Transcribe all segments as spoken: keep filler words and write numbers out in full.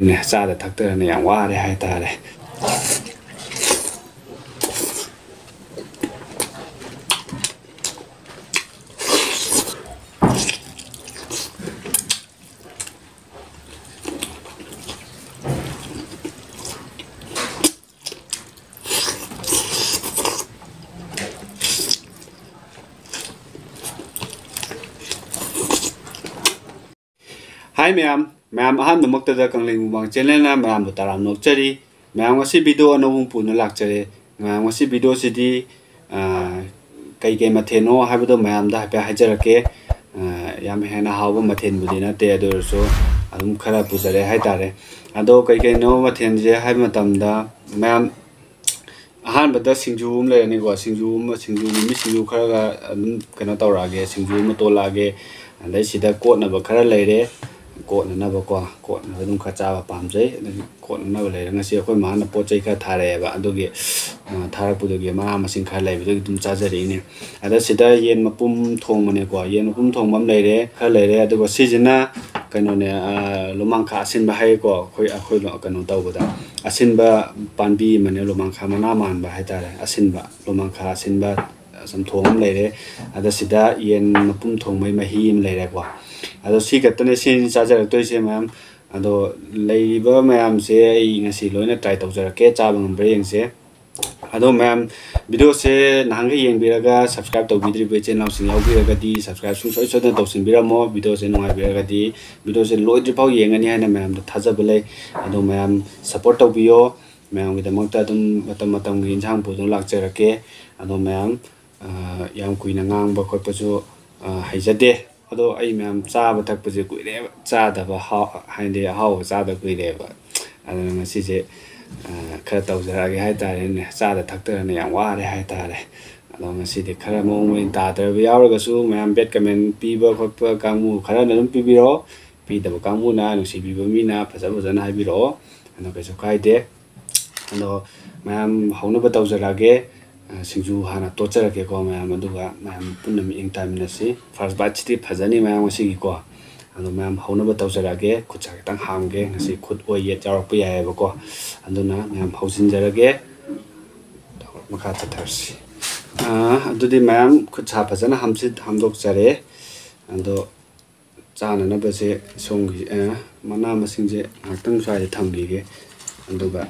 ꯅꯦ, ꯆꯥꯗ ꯊꯛꯇꯗꯅ ꯌꯥꯝ ꯋꯥꯔꯦ ꯍꯥꯏꯇꯥꯔꯦ꯫ ꯍꯥꯏ ꯃꯌꯥꯝ, ꯃꯌꯥꯝ ꯑꯍꯥꯟꯕꯃꯛꯇꯗ ꯀꯪꯂꯩ ꯃꯨꯛꯕꯥꯡ ꯆꯦꯅꯦꯜꯅ ꯃꯌꯥꯝꯕꯨ ꯇꯔꯥꯝꯅ ꯑꯣꯛꯆꯔꯤ꯫ ꯃꯌꯥꯝ, ꯉꯁꯤ ꯚꯤꯗꯤꯑꯣ ꯑꯅꯧꯕ ꯑꯃ ꯄꯨꯅ ꯂꯥꯛꯆꯔꯦ꯫ ꯃꯌꯥꯝ, ꯉꯁꯤ ꯚꯤꯗꯤꯑꯣꯁꯤꯗꯤ, ꯑꯥ, ꯀꯩ ꯀꯩ ꯃꯊꯦꯜꯅꯣ ꯍꯥꯏꯕꯗꯣ ꯃꯌꯥꯝꯗ ꯍꯥꯏꯐꯦꯠ ꯍꯥꯏꯖꯔꯛꯀꯦ꯫ ꯑꯥ, ꯌꯥꯝ ꯍꯦꯟꯅ ꯍꯥꯎꯕ ꯃꯊꯦꯜꯕꯨꯗꯤ ꯅꯠꯇꯦ, ꯑꯗꯨ ꯑꯣꯏꯔꯁꯨ ꯑꯗꯨꯝ ꯈꯔ ꯄꯨꯖꯔꯦ ꯍꯥꯏꯇꯥꯔꯦ꯫ ꯑꯗꯣ ꯀꯩ ꯀꯩꯅꯣ ꯃꯊꯦꯜꯁꯦ ꯍꯥꯏꯕ ꯃꯇꯝꯗ, ꯃꯌꯥꯝ, ꯑꯍꯥꯟꯕꯗ ꯁꯤꯡꯖꯨ ꯑꯃ ꯂꯩꯔꯅꯤꯀꯣ꯫ ꯁꯤꯡꯖꯨ ꯑꯃ, ꯁꯤꯡꯖꯨ, ꯃꯤꯃꯤ ꯁꯤꯡꯖꯨ ꯈꯔꯒ ꯑꯗꯨꯝ ꯀꯩꯅꯣ ꯇꯧꯔꯛꯑꯒꯦ, ꯁꯤꯡꯖꯨ ꯑꯃ ꯇꯣꯠꯂꯛꯑꯒꯦ꯫ ꯑꯗꯩ ꯁꯤꯗ ꯀꯣꯠꯅꯕ ꯈꯔ ꯂꯩꯔꯦ, ꯀꯣꯠꯅꯅꯕꯀꯣ, ꯀꯣꯠꯅꯕ ꯑꯗꯨꯝ ꯈꯔ ꯆꯥꯕ ꯄꯥꯝꯖꯩ꯫ ꯑꯗꯨꯒꯤ ꯀꯣꯠꯅꯅꯕ ꯂꯩꯔꯦ꯫ ꯉꯁꯤ ꯑꯩꯈꯣꯏ ꯃꯥꯅ ꯄꯣꯠ ꯆꯩ ꯈꯔ ꯊꯥꯔꯛꯑꯦꯕ, ꯑꯗꯨꯒꯤ, ꯑ, ꯊꯥꯔꯛꯄꯗꯨꯒꯤ ꯃꯅꯥ ꯃꯁꯤꯡ ꯈꯔ ꯂꯩꯕꯗꯨꯒꯤ ꯑꯗꯨꯝ ꯆꯥꯖꯔꯛꯏꯅꯦ꯫ ꯑꯗ ꯁꯤꯗ ꯌꯦꯟ ꯃꯄꯨꯝ ꯊꯣꯡꯕꯅꯦꯀꯣ꯫ ꯌꯦꯟ ꯃꯄꯨꯝ ꯊꯣꯡꯕ ꯑꯃ ꯂꯩꯔꯦ, ꯈꯔ ꯂꯩꯔꯦ꯫ ꯑꯗꯨꯒ ꯁꯤꯁꯤꯅ ꯀꯩꯅꯣꯅꯦ, ꯑ, ꯂꯨꯃꯥꯡꯈꯥ ꯑꯁꯤꯟꯕ ꯍꯥꯏꯌꯦꯀꯣ, ꯑꯩꯈꯣꯏ, ꯑꯩꯈꯣꯏ ꯀꯩꯅꯣ ꯇꯧꯕꯗ꯫ ꯑꯁꯤꯟꯕ ꯄꯥꯝꯕꯤ ꯑꯃꯅꯦ, ꯂꯨꯃꯥꯡꯈꯥ ꯃꯅꯥ ꯃꯥꯟꯕ ꯍꯥꯏꯇꯥꯔꯦ, ꯑꯁꯤꯟꯕ, ꯂꯨꯃꯥꯡꯈꯥ ꯑꯁꯤꯟꯕ ꯆꯝꯊꯣꯡ ꯑꯃ ꯂꯩꯔꯦ꯫ ꯑꯗ ꯁꯤꯗ ꯌꯦꯟ ꯃꯄꯨꯝ ꯊꯣꯡꯕꯒꯤ ꯃꯍꯤ ꯑꯃ ꯂꯩꯔꯦꯀꯣ꯫ ꯑꯗꯣ ꯁꯤ ꯈꯛꯇꯅꯦ, ꯁꯤꯅꯤ ꯆꯥꯖꯔꯛꯇꯣꯏꯁꯦ ꯃꯌꯥꯝ꯫ ꯑꯗꯣ ꯂꯩꯔꯤꯕ ꯃꯌꯥꯝꯁꯦ ꯑꯩ ꯉꯁꯤ ꯂꯣꯏꯅ ꯇ꯭ꯔꯥꯏ ꯇꯧꯖꯔꯛꯀꯦ, ꯆꯥꯕ ꯉꯝꯕ꯭ꯔꯥ ꯌꯦꯡꯁꯦ꯫ ꯑꯗꯣ ꯃꯌꯥꯝ, ꯚꯤꯗꯤꯑꯣꯁꯦ ꯅꯍꯥꯟꯈꯩ ꯌꯦꯡꯕꯤꯔꯒ subscribe ꯇꯧꯕꯤꯗ꯭ꯔꯤꯕ ꯏꯆꯤꯟ ꯏꯅꯥꯎꯁꯤꯡ ꯌꯥꯎꯕꯤꯔꯒꯗꯤ subscribe ꯁꯨꯡꯁꯣꯏ ꯁꯣꯏꯗꯅ ꯇꯧꯁꯤꯟꯕꯤꯔꯝꯃꯣ꯫ ꯚꯤꯗꯤꯑꯣꯁꯦ ꯅꯨꯡꯉꯥꯏꯕꯤꯔꯒꯗꯤ, ꯚꯤꯗꯤꯑꯣꯁꯦ ꯂꯣꯏꯗ꯭ꯔꯤꯐꯥꯎ ꯌꯦꯡꯒꯅꯤ ꯍꯥꯏꯅ ꯃꯌꯥꯝꯗ ꯊꯥꯖꯕ ꯂꯩ꯫ ꯑꯗꯣ ꯃꯌꯥꯝ support ꯇꯧꯕꯤꯌꯣ꯫ ꯃꯌꯥꯝꯒꯤꯗꯃꯛꯇ ꯑꯗꯨꯝ ꯃꯇꯝ ꯃꯇꯝꯒꯤ ꯏꯟꯁꯥꯡ ꯄꯨꯗꯨꯅ ꯂꯥꯛꯆꯔꯛꯀꯦ꯫ ꯑꯗꯣ ꯃꯌꯥꯝ, ꯑ, ꯌꯥꯝ ꯀꯨꯏꯅ ꯉꯥꯡꯕ ꯈꯣꯠꯄꯁꯨ, ꯑ, ꯍꯩꯖꯗꯦ꯫ ꯑꯗꯣ ꯑꯩ ꯃꯌꯥꯝ ꯆꯥꯕ ꯊꯛꯄꯁꯦ ꯀꯨꯏꯔꯦꯕ ꯆꯥꯗꯕ, ꯍꯥꯎ-, ꯍꯥꯏꯗꯤ ꯑꯍꯥꯎꯕ ꯆꯥꯗ ꯀꯨꯏꯔꯦꯕ꯫ ꯑꯗꯨꯅ ꯉꯁꯤꯁꯦ, ꯑ, ꯈꯔ ꯇꯧꯖꯔꯛꯑꯒꯦ ꯍꯥꯏꯇꯥꯔꯦꯅꯦ꯫ ꯆꯥꯗ ꯊꯛꯇꯗꯅ ꯌꯥꯝ ꯋꯥꯔꯦ ꯍꯥꯏꯇꯥꯔꯦ꯫ ꯑꯗꯣ ꯉꯁꯤꯗꯤ ꯈꯔ ꯃꯑꯣꯡ ꯃꯔꯤꯟ ꯇꯥꯗ꯭ꯔꯕ ꯌꯥꯎꯔꯒꯁꯨ, ꯃꯌꯥꯝ bad comment ꯄꯤꯕ ꯈꯣꯠꯄ ꯀꯥꯡꯕꯨ ꯈꯔꯅ ꯑꯗꯨꯝ ꯄꯤꯕꯤꯔꯛꯑꯣ꯫ ꯄꯤꯗꯕ ꯀꯥꯡꯕꯨꯅ, ꯅꯨꯡꯁꯤꯕꯤꯕ ꯃꯤꯅ ꯐꯖ ꯐꯖꯅ ꯍꯥꯏꯕꯤꯔꯛꯑꯣ꯫ ꯑꯗꯣ ꯀꯩꯁꯨ ꯀꯥꯏꯗꯦ꯫ ꯑꯗꯣ ꯃꯌꯥꯝ ꯍꯧꯅꯕ ꯇꯧꯖꯔꯛꯑꯒꯦ꯫ ꯑ, ꯁꯤꯡꯖꯨ ꯍꯥꯟꯅ ꯇꯣꯠꯆꯔꯛꯀꯦꯀꯣ ꯃꯌꯥꯝ, ꯑꯗꯨꯒ ꯃꯌꯥꯝ ꯄꯨꯟꯅ ꯃꯤꯠꯌꯦꯡ ꯇꯥꯃꯤꯟꯅꯁꯤ꯫ First biteꯁꯤꯗꯤ ꯐꯖꯅꯤ ꯃꯌꯥꯝ ꯉꯁꯤꯒꯤꯀꯣ꯫ ꯑꯗꯣ ꯃꯌꯥꯝ ꯍꯧꯅꯕ ꯇꯧꯖꯔꯛꯑꯒꯦ꯫ ꯈꯨꯠ ꯁꯥ ꯈꯤꯇꯪ ꯍꯥꯝꯒꯦ, ꯉꯁꯤ ꯈꯨꯠ ꯑꯣꯏ ꯌꯦꯠ ꯌꯥꯎꯔꯛꯄ ꯌꯥꯏꯑꯕꯀꯣ꯫ ꯑꯗꯨꯅ ꯃꯌꯥꯝ ꯍꯧꯖꯤꯟꯖꯔꯒꯦ, ꯃꯈꯥ ꯆꯠꯊꯔꯁꯤ꯫ ꯑꯥ, ꯑꯗꯨꯗꯤ ꯃꯌꯥꯝ ꯈꯨꯠ ꯁꯥ ꯐꯖꯅ ꯍꯥꯝꯖꯤꯟ-, ꯍꯥꯝꯗꯣꯛꯆꯔꯦ꯫ ꯑꯗꯣ ꯆꯥꯅꯅꯕꯁꯦ ꯁꯣꯝꯒꯤ, ꯑ, ꯃꯅꯥ ꯃꯁꯤꯡꯁꯦ ꯉꯥꯏꯍꯥꯛꯇꯪ ꯁ꯭ꯋꯥꯏꯗ ꯊꯝꯈꯤꯒꯦ꯫ ꯑꯗꯨꯒ,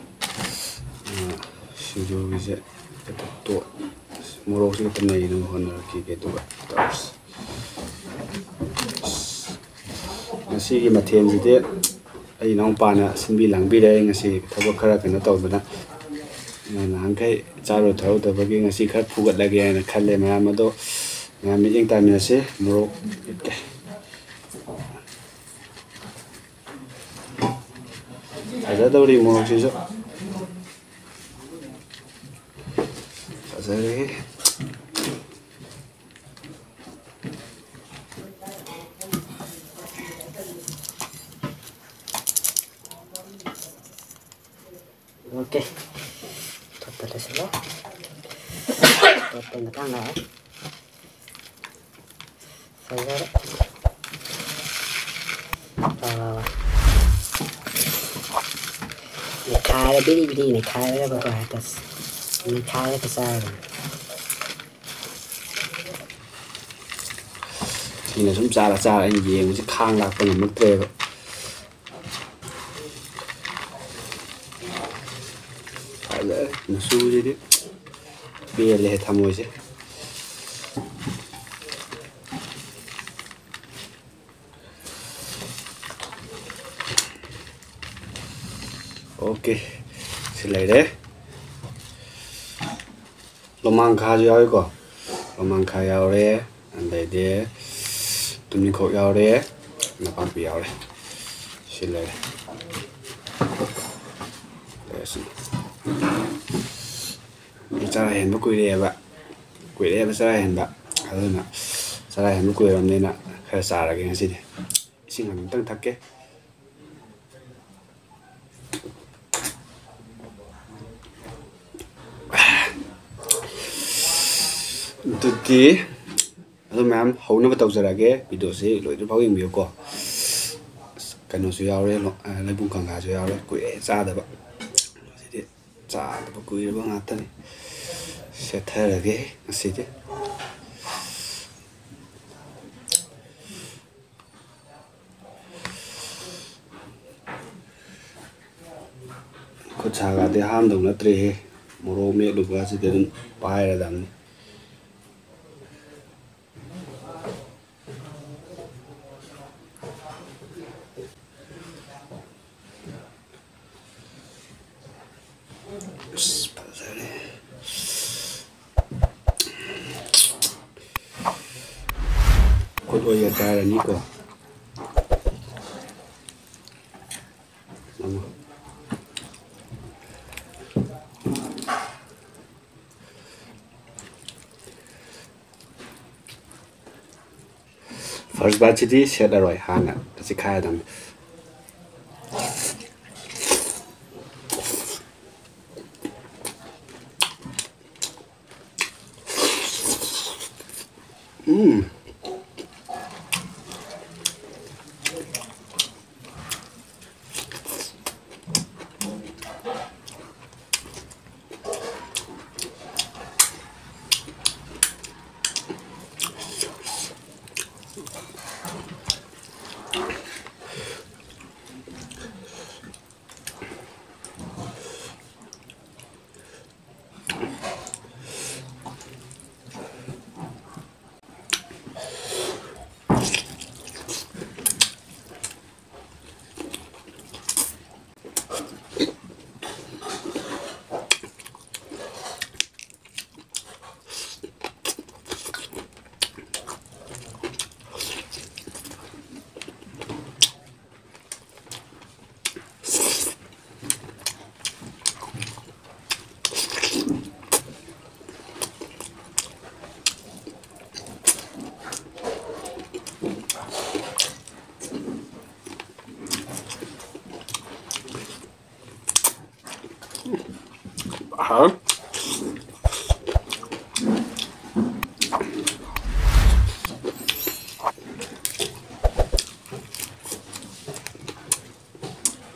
ꯑ, ꯁꯤꯡꯖꯨꯒꯤꯁꯦ ꯈꯤꯇ ꯇꯣꯠ-, ꯃꯣꯔꯣꯛꯁꯦ ꯈꯤꯇ ꯅꯩꯅꯕ ꯍꯣꯠꯅꯔꯛꯈꯤꯒꯦ꯫ ꯑꯗꯨꯒ ꯇꯧꯔꯁꯤ꯫ ꯉꯁꯤꯒꯤ ꯃꯊꯦꯜꯁꯤꯗꯤ ꯑꯩ ꯏꯅꯥꯎꯄꯥꯅ ꯁꯤꯟꯕꯤ ꯂꯥꯡꯕꯤꯔꯦ꯫ ꯑꯩ ꯉꯁꯤ ꯊꯕꯛ ꯈꯔ ꯀꯩꯅꯣ ꯇꯧꯗꯅ, ꯑ, ꯅꯍꯥꯟꯈꯩ ꯆꯥꯔꯨ ꯊꯛꯎꯗꯕꯒꯤ ꯉꯁꯤ ꯈꯔ ꯐꯨꯒꯠꯂꯒꯦ ꯍꯥꯏꯅ ꯈꯜꯂꯦ꯫ ꯃꯌꯥꯝ ꯑꯗꯣ, ꯃꯌꯥꯝ ꯃꯤꯠꯌꯦꯡ ꯇꯥꯃꯤꯟꯅꯁꯤ꯫ ꯃꯣꯔꯣꯛ ꯃꯦꯠꯀꯦ꯫ ꯐꯖꯗꯧꯔꯤ ꯃꯣꯔꯣꯛꯁꯤꯁꯨ꯫ ꯐꯖꯔꯦꯍꯦ꯫ ꯑꯣꯀꯦ꯫ ꯊꯣꯠꯄ ꯂꯣꯏꯁꯤꯜꯂꯦ꯫ ꯊꯣꯠꯄ ꯃꯇꯥꯡ ꯂꯥꯛꯑꯦ꯫ ꯐꯖꯔꯦ꯫ ꯋꯥ, ꯋꯥ, ꯋꯥ꯫ ꯅꯩꯈꯥꯏꯔꯦ, ꯕꯤꯔꯤ ꯕꯤꯔꯤ ꯅꯩꯈꯥꯏꯔꯒ ꯕꯕꯥ ꯍꯦꯛꯇ ꯅꯩꯈꯥꯏꯔꯒ ꯆꯥꯔꯗꯝꯅꯤ꯫ ꯁꯤꯅ ꯁꯨꯝ ꯆꯥꯔ ꯆꯥꯔ ꯑꯩꯅ ꯌꯦꯡꯕꯁꯤ ꯈꯥꯡ ꯂꯥꯛꯄ ꯉꯝꯃꯛꯇ꯭ꯔꯦꯕ꯫ ꯐꯖꯔꯦ ꯃꯆꯨꯁꯤꯗꯤ꯫ ꯄꯦꯜꯂꯦꯍꯦ ꯊꯃꯣꯏꯁꯦ꯫ ꯑꯣꯀꯦ, ꯁꯤ ꯂꯩꯔꯦ꯫ ꯂꯣꯃꯥꯡꯈꯥꯁꯨ ꯌꯥꯎꯏꯀꯣ꯫ ꯂꯣꯃꯥꯡꯈꯥ ꯌꯥꯎꯔꯦ, ꯑꯗꯩꯗꯤ ꯇꯨꯝꯅꯤꯡꯈꯣꯛ ꯌꯥꯎꯔꯦ, ꯅꯄꯥꯛꯄꯤ ꯌꯥꯎꯔꯦ꯫ ꯁꯤ ꯂꯩꯔꯦ꯫ ꯂꯩꯔꯦ ꯁꯤ꯫ ꯑꯩ ꯆꯔꯥ ꯍꯦꯟꯕ ꯀꯨꯏꯔꯦꯕ꯫ ꯀꯨꯏꯔꯦꯕ ꯆꯔꯥ ꯍꯦꯟꯕ꯫ ꯑꯗꯨꯅ ꯆꯔꯥ ꯍꯦꯟꯕ ꯀꯨꯏꯔꯕꯅꯤꯅ ꯈꯔ ꯆꯥꯔꯒꯦ ꯉꯁꯤꯗꯤ꯫ ꯏꯁꯤꯡ ꯑꯃꯇꯪ ꯊꯛꯀꯦ꯫ ꯑꯗꯨꯗꯤ ꯃꯌꯥꯝ ꯍꯧꯅꯕ ꯇꯧꯖꯔꯛꯑꯒꯦ꯫ ꯚꯤꯗꯤꯑꯣꯁꯤ ꯂꯣꯏꯗ꯭ꯔꯤꯐꯥꯎ ꯌꯦꯡꯕꯤꯌꯨꯀꯣ꯫ ꯑꯁ, ꯀꯩꯅꯣꯁꯨ ꯌꯥꯎꯔꯦ, ꯂꯣ-, ꯑ, ꯂꯩꯕꯨꯡ ꯀꯪꯂꯥꯁꯨ ꯌꯥꯎꯔꯦ꯫ ꯀꯨꯏꯔꯦ ꯆꯥꯗꯕ꯫ ꯉꯁꯤꯗꯤ ꯆꯥꯗꯕ ꯀꯨꯏꯔꯕ ꯉꯥꯛꯇꯅꯤ꯫ ꯁꯦꯠꯊꯔꯒꯦ ꯉꯁꯤꯗꯤ꯫ ꯈꯨꯠ ꯁꯥꯒꯗꯤ ꯍꯥꯝꯗꯧ ꯅꯠꯇ꯭ꯔꯦꯍꯦ꯫ ꯃꯣꯔꯣꯛ ꯃꯦꯠꯂꯨꯕ ꯑꯁꯤꯗꯤ ꯑꯗꯨꯝ ꯄꯥꯏꯔꯗꯕꯅꯤ꯫ ꯑꯁ, ꯐꯖꯔꯦ꯫ ꯈꯨꯠ ꯑꯣꯏꯅ ꯆꯥꯏꯔꯅꯤꯀꯣ꯫ ꯑꯃ꯫ First biteꯁꯤꯗꯤ ꯁꯦꯠꯂꯔꯣꯏ, ꯍꯥꯟꯅ ꯑꯁꯤ ꯈꯥꯏꯔꯗꯝꯅꯤ꯫ ꯎꯝ꯫ ꯍꯥꯎ꯫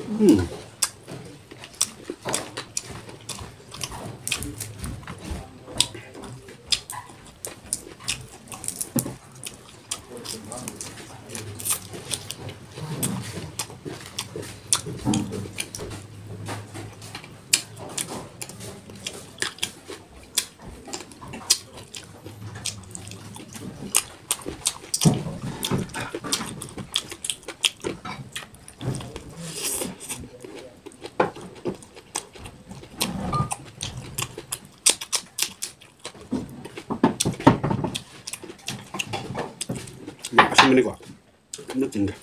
ꯎꯝ꯫ ꯑꯁꯤꯟꯕꯅꯤꯀꯣ꯫ ꯑꯝꯇ ꯆꯤꯡꯒꯦ꯫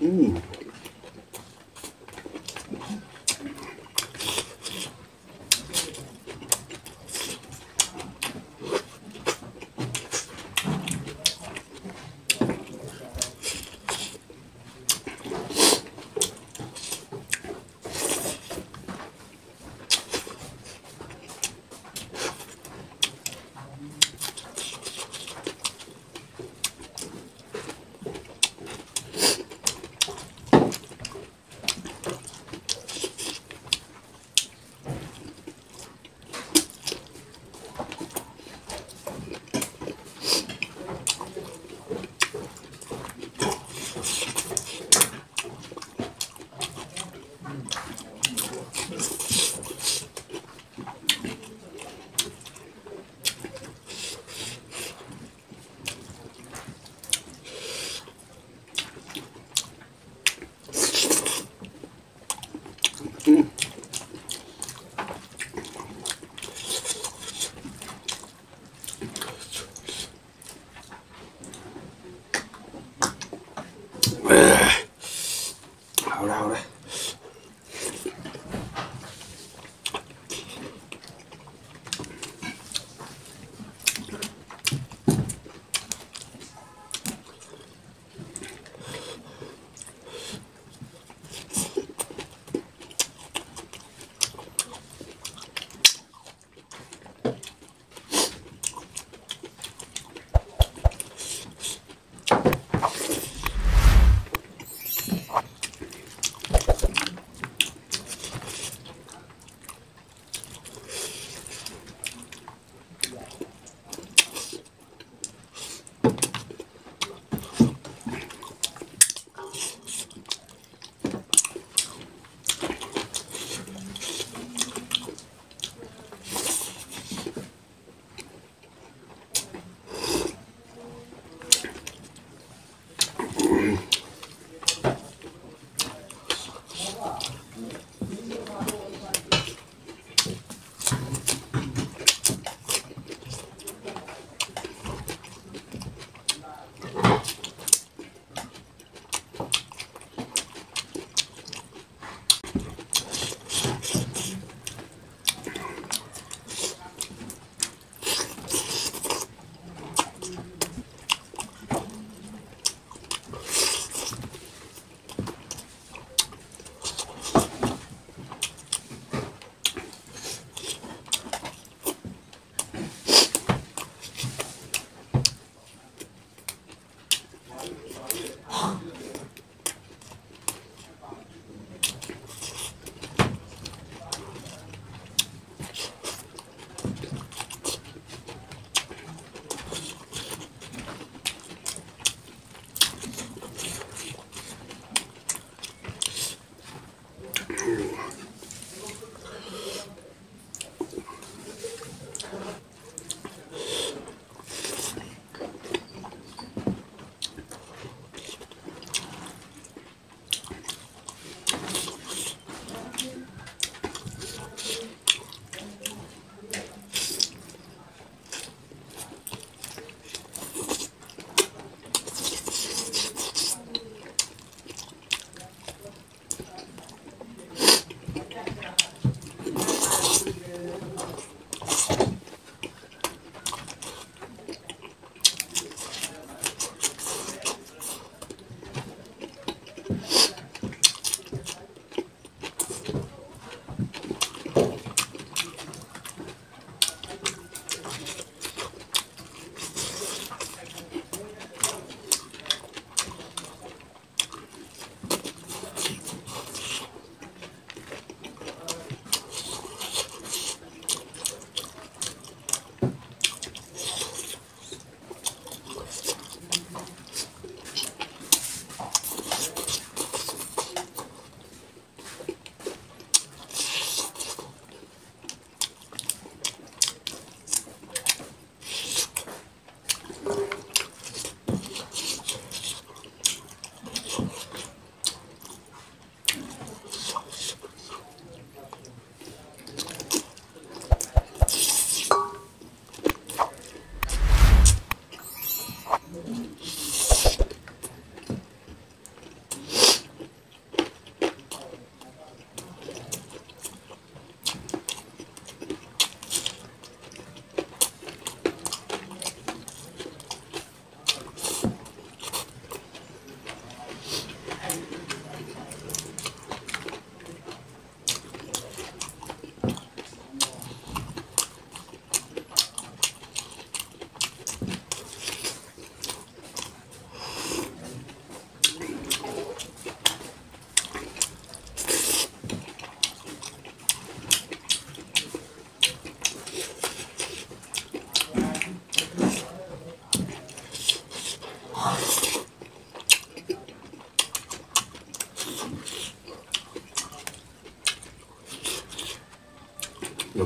ꯎꯝ꯫ ꯍꯥꯎꯔꯦ, ꯍꯥꯎꯔꯦ꯫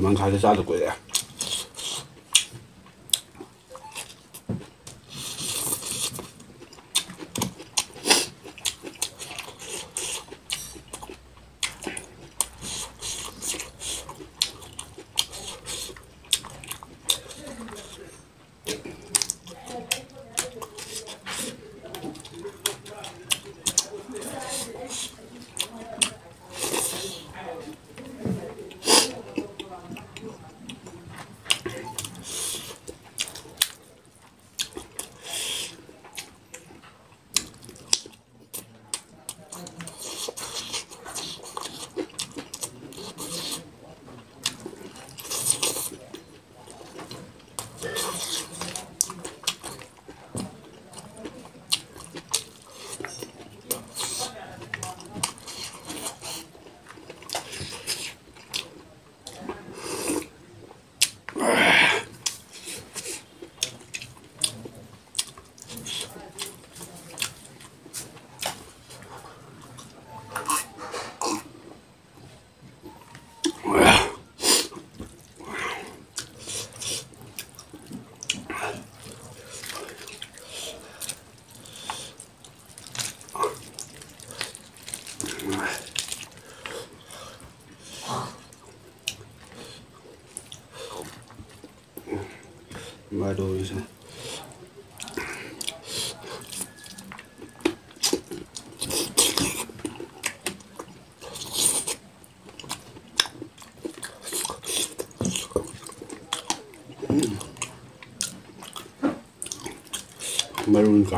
ꯃꯪꯈꯥꯁꯦ ꯆꯥꯗ ꯀꯨꯏꯔꯦ꯫ ꯃꯔꯣꯏꯁꯦ꯫ ꯃꯔꯨꯅꯤꯀꯣ꯫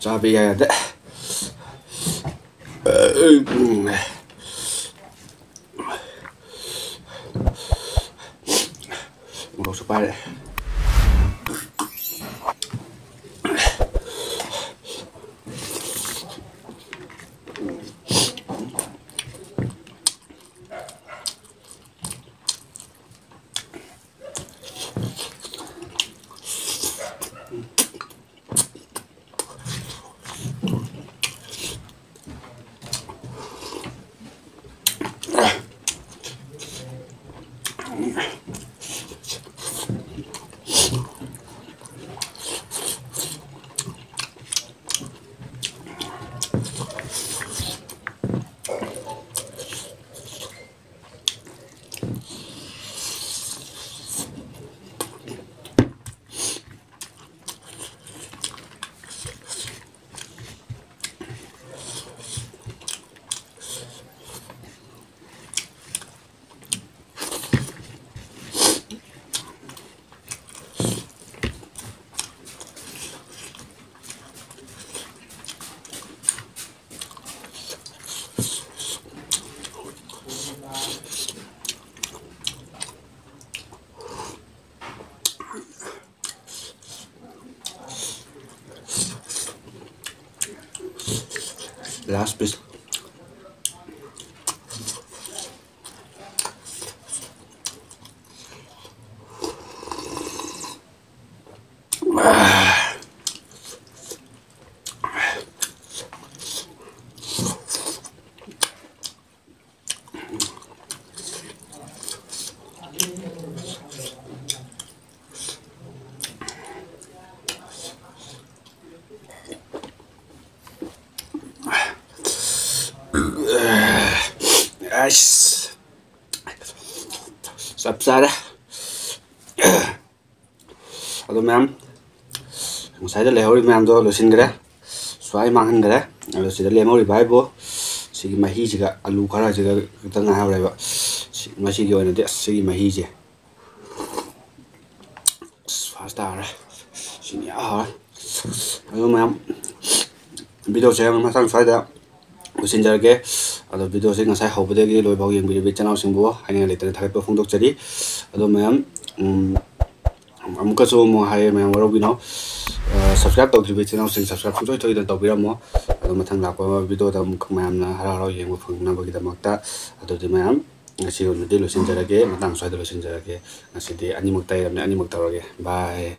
ꯆꯥꯕ ꯏꯌꯥ ꯌꯥꯗꯦ꯫ ꯃꯣꯔꯣꯛꯁꯨ ꯄꯥꯏꯔꯦ꯫ Last piece. ꯑꯁ, ꯆꯞ ꯆꯥꯔꯦ꯫ ꯑꯗꯣ ꯃꯌꯥꯝ, ꯉꯁꯥꯏꯗ ꯂꯩꯍꯧꯔꯤꯕ ꯃꯌꯥꯝꯗꯣ ꯂꯣꯏꯁꯤꯟꯈ꯭ꯔꯦ, ꯁ꯭ꯋꯥꯏ ꯃꯥꯡꯍꯟꯈ꯭ꯔꯦ꯫ ꯑꯗꯣ ꯁꯤꯗ ꯂꯦꯝꯍꯧꯔꯤꯕ ꯍꯥꯏꯕꯨ ꯁꯤꯒꯤ ꯃꯍꯤꯁꯤꯒ ꯑꯂꯨ ꯈꯔꯁꯤꯒ ꯈꯛꯇ ꯉꯥꯏꯍꯧꯔꯦꯕ꯫ ꯁꯤ, ꯉꯁꯤꯒꯤ ꯑꯣꯏꯅꯗꯤ ꯑꯁ ꯁꯤꯒꯤ ꯃꯍꯤꯁꯦ ꯑꯁ ꯐꯥꯔꯁ ꯇꯥꯔꯦ꯫ ꯁꯤꯅ ꯏꯍꯥꯎ ꯍꯥꯎꯔꯦ꯫ ꯑꯗꯣ ꯃꯌꯥꯝ, ꯚꯤꯗꯤꯑꯣꯁꯦ ꯃꯇꯥꯡ ꯁ꯭ꯋꯥꯏꯗ ꯂꯣꯏꯁꯤꯟꯖꯔꯒꯦ꯫ ꯑꯗꯣ ꯚꯤꯗꯤꯑꯣꯁꯦ ꯉꯁꯥꯏ ꯍꯧꯕꯗꯒꯤ ꯂꯣꯏꯐꯥꯎ ꯌꯦꯡꯕꯤꯔꯤꯕ ꯏꯆꯤꯟ ꯏꯅꯥꯎꯁꯤꯡꯕꯨ ꯍꯥꯏꯅꯤꯡꯉꯥꯏ ꯂꯩꯇꯅ ꯊꯥꯒꯠꯄ ꯐꯣꯡꯗꯣꯛꯆꯔꯤ꯫ ꯑꯗꯣ ꯃꯌꯥꯝ, ꯎꯝ, ꯑꯃꯨꯛꯀꯁꯨ ꯑꯃꯨꯛ ꯍꯥꯏꯌꯦ, ꯃꯌꯥꯝ ꯋꯥꯔꯧꯕꯤꯅꯣ꯫ ꯑ, subscribe ꯇꯧꯗ꯭ꯔꯤꯕ ꯏꯆꯤꯟ ꯏꯅꯥꯎꯁꯤꯡ subscribe ꯁꯨꯡꯁꯣꯏ ꯁꯣꯏꯗꯅ ꯇꯧꯕꯤꯔꯝꯃꯣ꯫ ꯑꯗꯣ ꯃꯊꯪ ꯂꯥꯛꯄ ꯚꯤꯗꯤꯑꯣꯗ ꯑꯃꯨꯛ ꯃꯌꯥꯝꯅ ꯍꯔꯥꯎ ꯍꯔꯥꯎ ꯌꯦꯡꯕ ꯐꯪꯅꯕꯒꯤꯗꯃꯛꯇ꯫ ꯑꯗꯨꯗꯤ ꯃꯌꯥꯝ, ꯉꯁꯤꯒꯤ ꯑꯣꯏꯅꯗꯤ ꯂꯣꯏꯁꯤꯟꯖꯔꯒꯦ, ꯃꯇꯥꯡ ꯁ꯭ꯋꯥꯏꯗ ꯂꯣꯏꯁꯤꯟꯖꯔꯒꯦ꯫ ꯉꯁꯤꯗꯤ ꯑꯅꯤꯃꯛ ꯇꯩꯔꯕꯅꯤ, ꯑꯅꯤꯃꯛ ꯇꯧꯔꯒꯦ꯫ Bye꯫